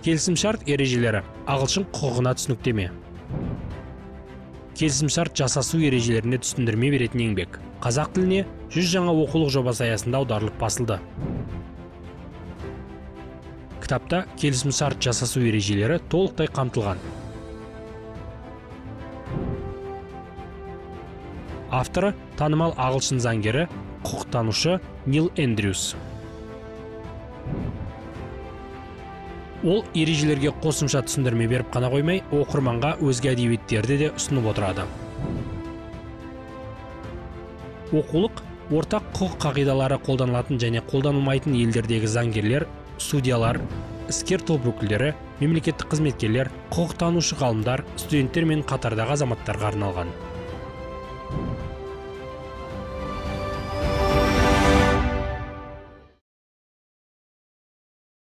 Келісімшарт ережелері ағылшын құқығына түсініктеме. Келісімшарт жасасу ережелеріне түсіндірме беретін еңбек қазақ тіліне 100 жаңа оқулық жобасы аясында аударылып басылды. Кітапта келісімшарт жасасу ережелері толықтай қамтылған. Авторы танымал ағылшын заңгері, құқықтанушы Нил Эндрюс. Ол ережелерге қосымша түсіндірме беріп қана қоймай, оқырманға өзге әдебиеттерді де ұсынып отырады. Оқулық ортақ құқық қағидалары қолданылатын және қолданылмайтын елдердегі заңгерлер, судьялар, іскер топ өкілдері, мемлекеттік қызметкерлер, құқықтанушы ғалымдар, студенттер мен қатардағы азаматтарға арналған.